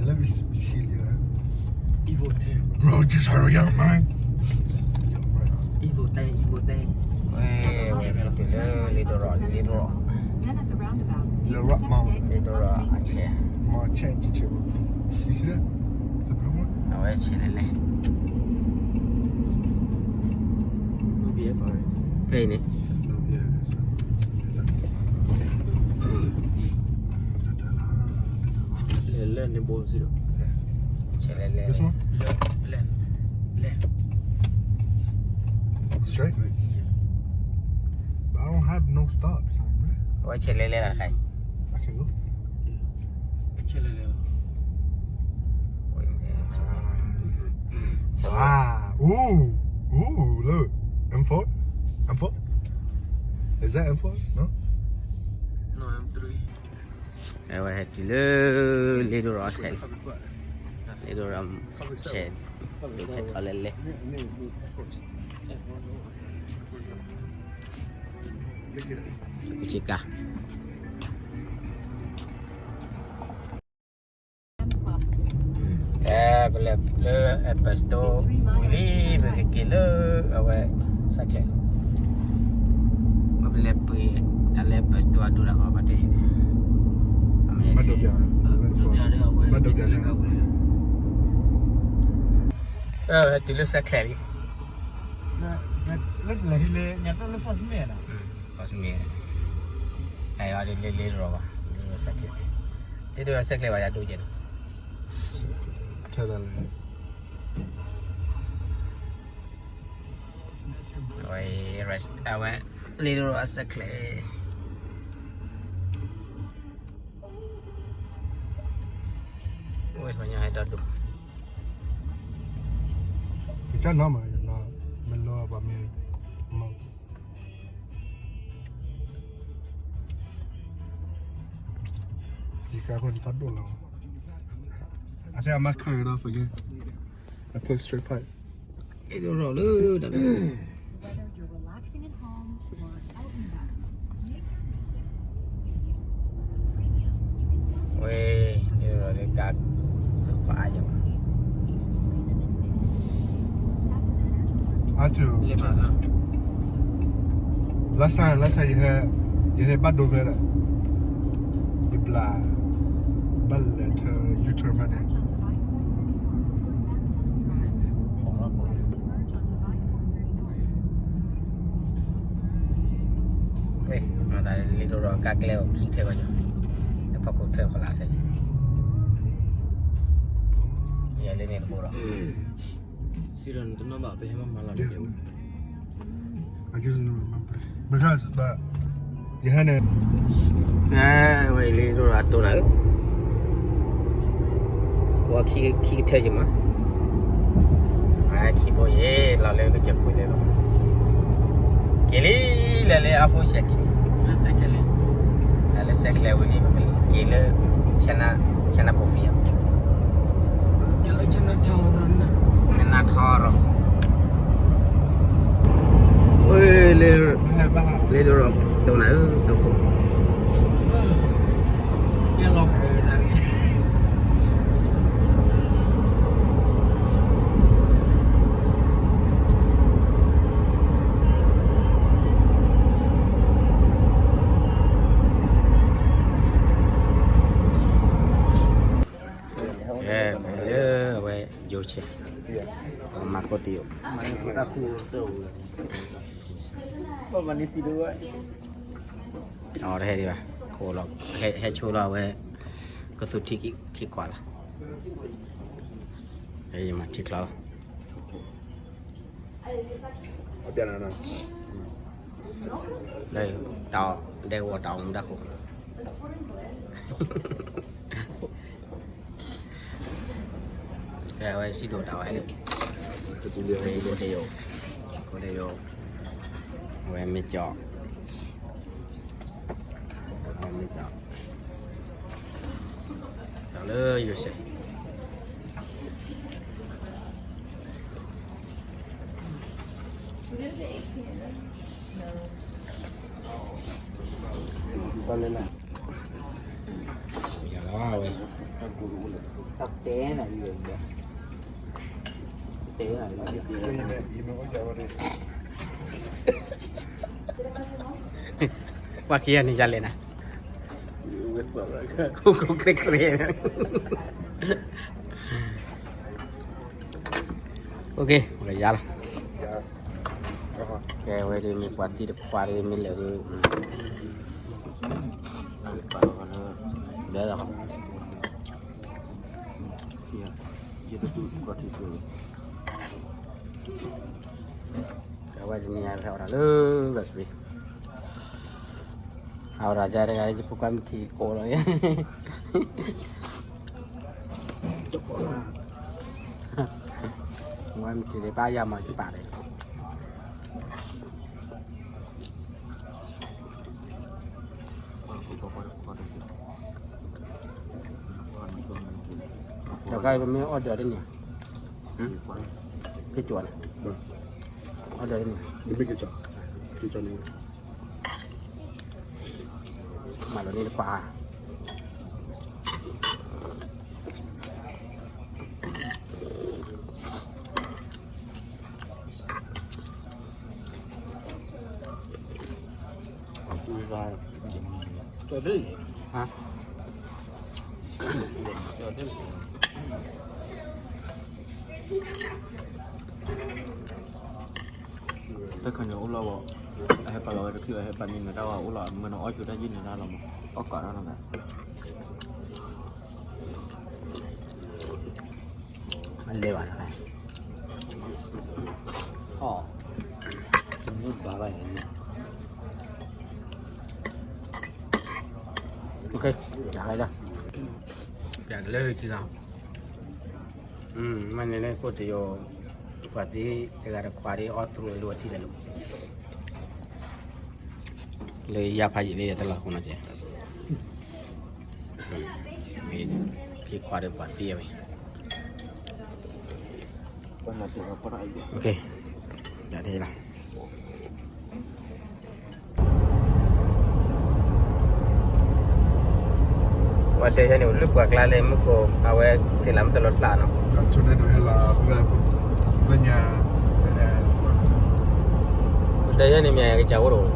Let me see, see, yeah. Evil ten. Bro, just hurry up, man. Evil ten, Evil ten. ဝဲ ဝဲ တုၤလၢ Little Rock, Little Rock. Little Rock မ့ၢ် Little Rock အဆဲး မ့ၢ်ဆဲး ဆဲး ဆဲး You see that? The blue one? အဝဲဆဲးလဲၣ်လဲၣ် ဖဲအံၤန့ၣ် No, yeah, it's, uh, လဲၣ်န့ၣ်ဘိစံဒီး ဆဲးလဲၣ်လဲၣ် This one? Left, left, left. Straight? Yeah. But I don't have no stop sign, man. အဝဲဆဲးလဲၣ်လဲၣ်လီၤတခါအံၤ I can go. ဆဲးလဲၣ်လဲၣ်လီၤ Ah, ooh, ooh, look. M four? M four? Is that M four? No? No, M three. အဝဲဟဲတုၤလၢ Little Rock ဆဲး Little Rock ဆဲး ဆဲးထီၣ်လဲၣ်လဲၣ် ပကက့ၤကါ အဲ ပလဲၤလၢ Apple Store ဝံၤလံ ပကက့ၤလၢ အဝဲ စဲးချဲး ပလဲၤပှ့ၤ တၢ်လၢ Apple Store အဒိဒၣ်ဃီဘၣ်တဲ ဘၣ်ဒိပျၢ် ဘၣ်ဒိပျၢ် အဲ တုၤလၢစဲးချဲးလံ လၢ လၢ လၢ လၢ လၢ First May နီၤ First May အဲ အီၤဒ်လၢ Little Rock ဘၣ် Little Rock စဲးချဲး Little Rock စဲးချဲးဘၣ်ယၤဒိကဲနီၤ ထဲဒၣ်လဲၣ် အဝဲ အဝဲ Little Rock စဲးချဲး ဝဲ ပှၤညါဟဲဒီဒိၣ် ကစၢ်နီၤမး ယနီၤ မ့ၢ်လီၤဘၣ်မ့ၢ် မ ယကါခိၣ်န့ၣ်တၢ်ဒိၣ်လီၤ I think I might cut it off again. I put straight pipe. အဲဒိၣ်လၢ Whether you're relaxing at home or out and about, make your music be you. With Premium, you can download ဝဲ Music လၢ လၢကါ listen to songs ခွါယၤ and play them in minutes. Tap the banner to learn. I do. လၢမၤလၢ Last time, last time ယဟဲ ယဟဲဘၣ်ဒိဖဲဒၣ် ယဘျး ဘၣ်လဲၤထၢ U-turn ဖဲန့ၣ် မၤသးလံတိၢ်ဒီးကါကျဲအိၣ်ခံထၢဘၣ်ယီၤ, လၢဖီခိၣ်ထၢဖီလာ်ထဲ, ယလဲၤန့ၣ်တဘိဒီး စံးဒီးနတနီၣ်ဘၣ်ပဟဲမၤမၤလီၤတက့ၢ်. I just don't remember. Because, but, ယဟဲန့ၣ်, ဝဲလံတိၢ်ဒီးအတိၢ်နၤဧၢ, ဝဲခံကထၢယမး, ခံဘိယဲၢ် လီၤလၢကစၢၢ်ခိၣ်လဲၣ်လီၤ, က့ၤလံ, လဲၤလၢအဖိဆဲးက့ၤ, လၢစဲးချဲးဝံၤလံ, က့ၤလၢ ဆဲးနါဘိဖံး ဆဲးနါထီရီၤ, ဝဲလၢ လၢဒိၣ်ဒီး တိၢ်နၤဧၢ တိၢ်ခိၣ် လၢအဝဲ ယိၤဆဲး, မၤခိၣ်တယိာ်, အတဟဲဒံးဘၣ်, ခိၣ်လီၤ, ဟဲဆိလီၤအဝဲ, ကသူထံခံကွၢ်လီၤ, ယမၤထံချီလီၤ. လၢတၢ်ဒဲကဝီၤတၢ်အိၣ်မူတၢ်ခိၣ်, ဖဲအဝဲစံၣ်ဒိၣ်တၢ်ဝဲ, ခိၣ်တယိာ်, ခိၣ်တယိာ်, အဝဲမ့ၢ်ကၠီ, အဝဲမ့ၢ်ကၠီ, တၢ်လၢယိၤဆဲး တၢ်လၢ ဝဲ ပှၤခံဂၤန့ၣ် ယၤလဲၣ်နၤ, ဟူကိၣ်ကြ့ကြ့, အိၣ်က့ၤ ပကယၤလီၤ. ကဲ ဝဲဒ်မ့ၢ်ပှၤသံတခွါဒ်မ့ၢ်လဲၣ်ဒ်, ဘဲလီၤ, အဝဲဒ်န့ၣ် ဟဲအိၣ်ဒီးလၢ restaurant, အဝဲဒၣ်ယၤတဂၤ ယဖိခွါမုၢ်ထံးအိၣ်လီၤ, ဝဲမုၢ်ထံးဒ်ပၢ်ယၤမၤယပာ်ဒီး တခါပမ့ၢ် order တန့ၢ်, က့ၤကၠီန့ၣ်, order တန့ၢ်, က့ၤကၠီ, က့ၤကၠီန့ၣ်, မၤလီၤန့ၢ်တပၤ ဟါ, တခါန့ၣ်အိၣ်လီၤဘၣ်, အဟဲပာ်လီၤဝဲတချုး အဟဲပာ်န့ၢ်နၤတၢ်ဝဲအိၣ်လီၤ, မ့ၢ်နအီၣ်ဆိတၢ်ယုၢ်န့ၣ်တၢ်လီၤမး, အီၣ်ကးတၢ်နီၤ, မ့ၢ်လဲၤဘၣ်တခါ, အီၣ်, တမ့ၢ်ဘၣ်ဘၣ်န့ၣ်, ပျးတလၢခံလီၤ, မ့ၢ်န့ၣ်လၢကိၣ်တယိၤ, ပှၤသံတဂၤတခွါဒ်အီၣ်သရူးလိာ်အထံၣ်လၢၤ, လၢယၤဖးယံာ်လၢယတလီၤဃိနီၤကဲ, ယခွါဒီးပှၤသံအဝဲ, ယၤလီၤ. ပှၤတဲယဲန့ၣ် အိၣ်လၢပှၤကျါလၢမူခိၣ် အဝဲသ့ၣ်လၢမ့ၢ်တလီၤကျါနီၤ, ပှၤတဲယဲန့ၣ်မ့ၢ်ကစၢ်အိၣ်တအိၣ်,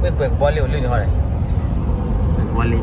ဝဲကွဲးကဘီလ့အိၣ်လၢန့ၣ်ဟီဒီး, ကွဲးကဘီလ့